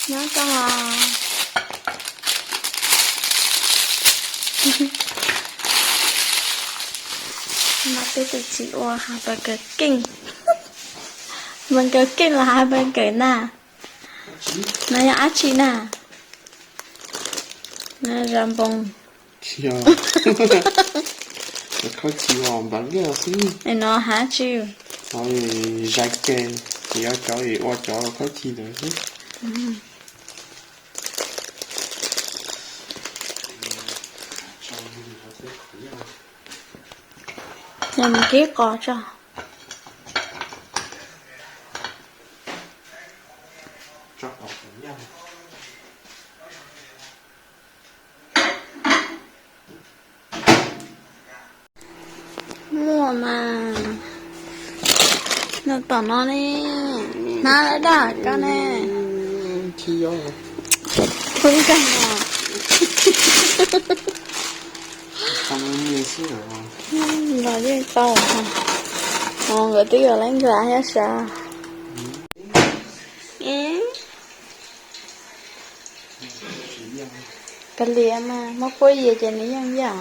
Nyob zoo os. No peb tus txiv ua hamburger king. Hamburger king los hamburger na? No yog dab tsi na? Zam npoos. Khaub ci os, npam liaj xwb. No hab tsi? Zam ke, ces yog cov ua cov khaub ci ntawd xwb. Yog mus kib qos tso. Muaj mas. Nws tom no ne, hnab lawm dag koj ne. Khwb kawg no. Los yeej tau. Nkawd twb yuav leej nkawd thiab sav. Kav liam mas muab puab yias ces nws yeej yaj os.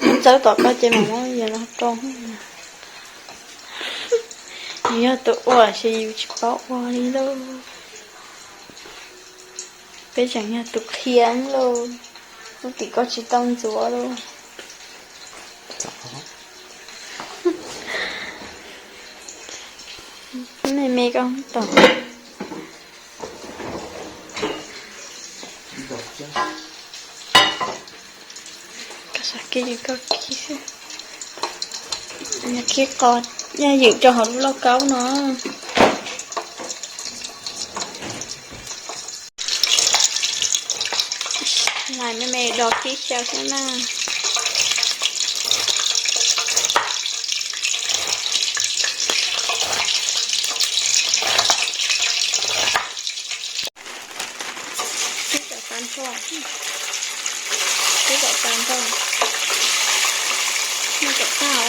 Muab txawb tom koj ces mas muab yias no rau. Nws yog tus ua ces yus tsis paub ua li lauj. Peb tseem yog tus qhia lauj. Lub tim koj tsis tau ntxuav lauj. Me me koj tom. Koj sab kib koj kib xwb. Kib qos, yaj ywm rau hauv lub lauj kaub no. Lais me me do kib xyaw xwb na. Twb tau tas nrho, twb tau tas nrho, nej tau tag os.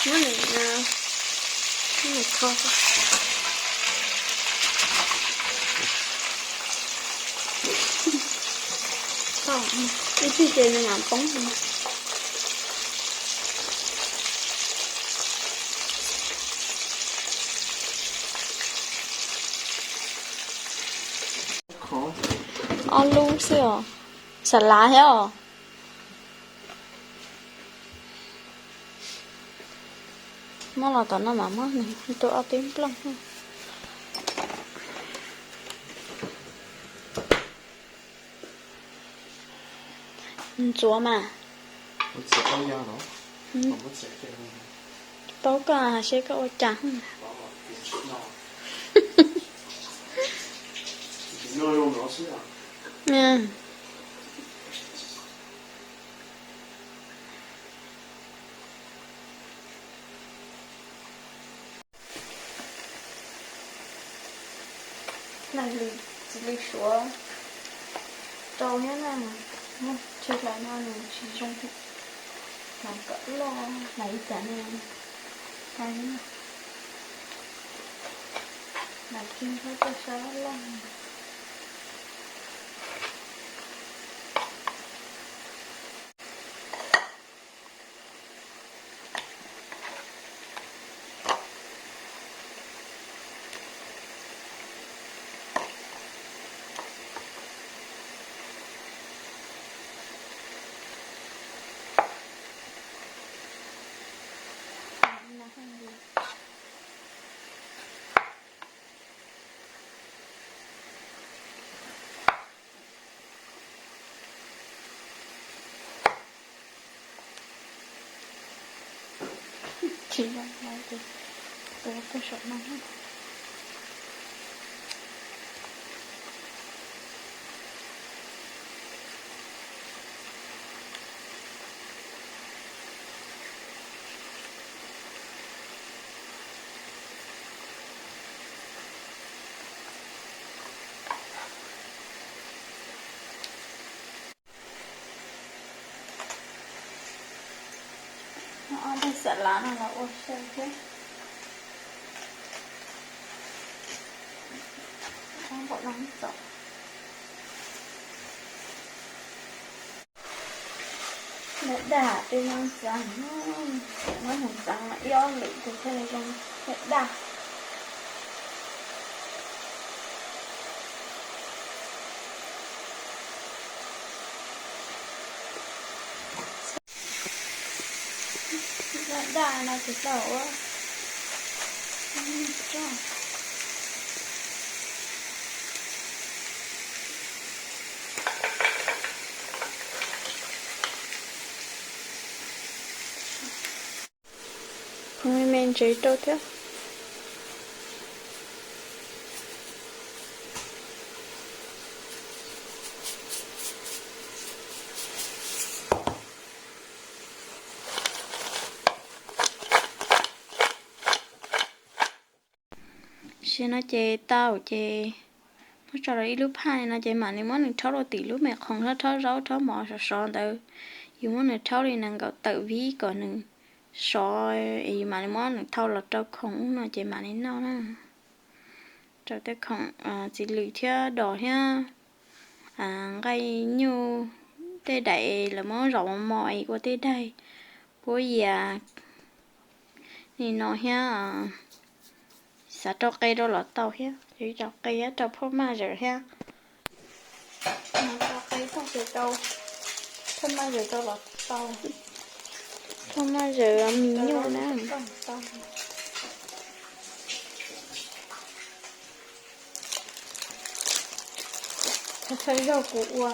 Muab nws, muab nws kho. Ib txhij ces nws mam poob. Ob lub xwb os. Xav lav thiab os. Muab los tom no mas muab nws tu ob peb nplooj. Ntxuav mas. Paub koj seb koj ua cas. Txiv lws suav rau thiab na, muaj chaw hlais no nws tsis zoo. Hlais kom loj, hlais li cas no, hlais kiag thiab rau sab loj. Tsis zoo lawm ces tua puag saum no. Ob tug xav lav no los ua xyaw thiab. Npaum no txaus. Daj daj tej no txav, muab hneev txav ib ob lwm tus thiaj li zoo daj daj. Daj daj no ces tau ua. Phoov me me ntsev rau thiab. Tam sim no ces tau ces muab tso rau ib lub phaj li no ces mam li muab nws rhaub rau tim lub me khoom rhaub zaub rhaub mov sov sov ntawd. Yus muab nws rhaub li nees nkaum tawm vib kom nws sov es yus mam li muab nws thau los rau khoom ub no ces mam li noj na. Rau tej khoom txiv lws thiab dos thiab nqaij nyuj, tej daim lawv muab zom mos mos es ua tej daim puab yias li no thiab. Xav rau qe rau los tau thiab, rau qe thiab rau phaj maj zawm thiab. Rau qe tag ces rau phaj maj zawm rau los tau. Phaj maj zawm mis nyuj na. Thawj zaug kuv ua.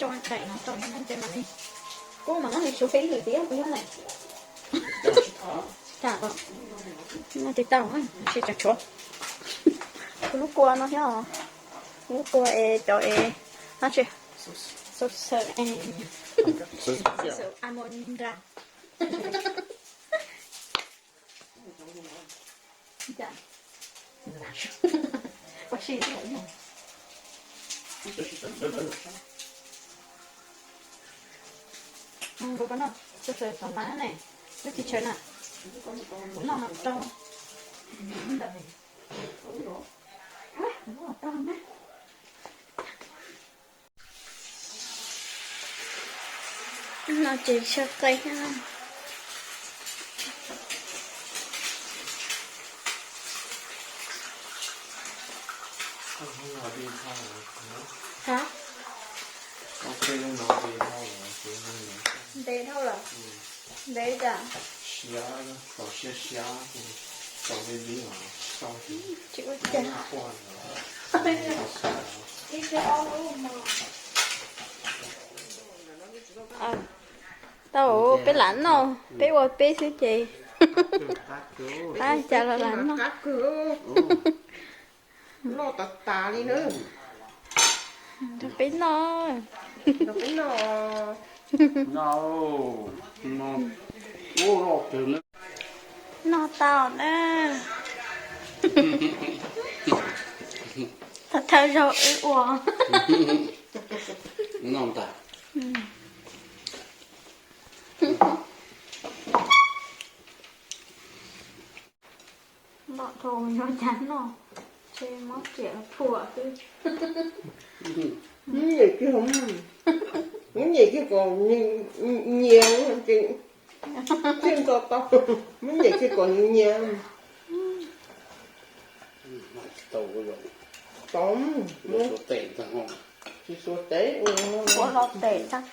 Tso daim no rau ces mam li, kuv mam muab nws suav ib lwm tiam kuv nyob na. Tsis tas os, no ces tau, tsis tsam tshuav. Kuv lub kua no thiab os, lub kua es cov es, no tsis, xaws, xaws amondra. Ua si, kuv noj xaws xaws tom ntag ne, lub txiv tshav na, kuv noj no rau ntawm, kuv noj rau na. No ces xyaw qe thiab na. Ha? Ntev dhau lawm. Ntev cas? Siab, tau siab siab, tau li li os, tau Tsis ua cas. Naj quaj os. Tau, peb lam noj, peb ua peb xwb ces. Qab cas los lam noj. Loj tas tas li na. Nrog peb noj. Nrog peb noj. Noj tau na. Thawj thawj zaug wb ua. Noj ntag. Noj dhau yuav cas noj, ntshe mob riam los phuam xwb. Muab nyem kiag, muab nyem kiag kom nyias, thiaj nto tau. Muab nyem kiag kom nyias. Tau, tsis xuas tes, ua los tes tag.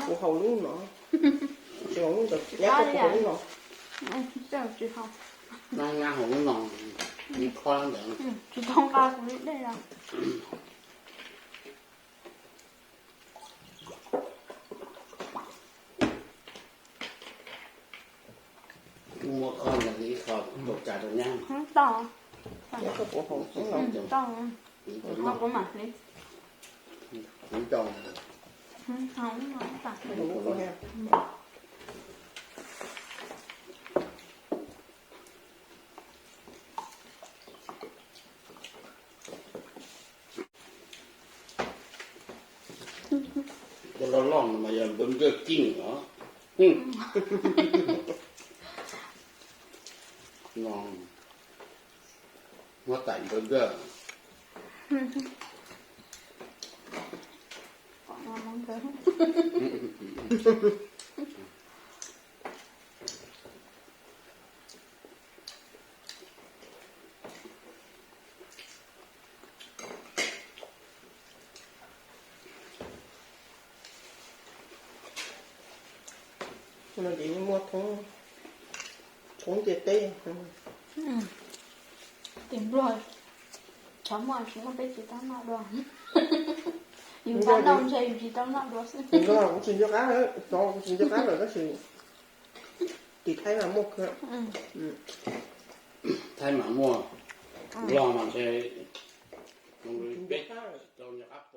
Kuv haus lub no, tsis haus lub ntawd, nyab koj puas haus lub no? Nyab haus lub no, kho ntawd. Tsis tau nqa kuv li dej los. Muab kho ntawd ib qho, tau tsa rau nyab. Tau. Nyab koj puas haus lub no? Tau. Kuv mam hliv. Cov loj loj no mas yog npawg nkawj kij os. No, muab tais npawg nkawj. Muaj thoob ntiaj teb. Tim Nplog, tshav muaj tsis muaj peb tsis tau noj dua. Yus nqa noj ntshe yus tsis tau noj dua xwb. Kuv tsis nco qab, kuv tsis nco qab lawm tab sis tim Thaib mas muaj. Thaib mas muaj, Nplog mas ntshe peb tsis tau nco qab.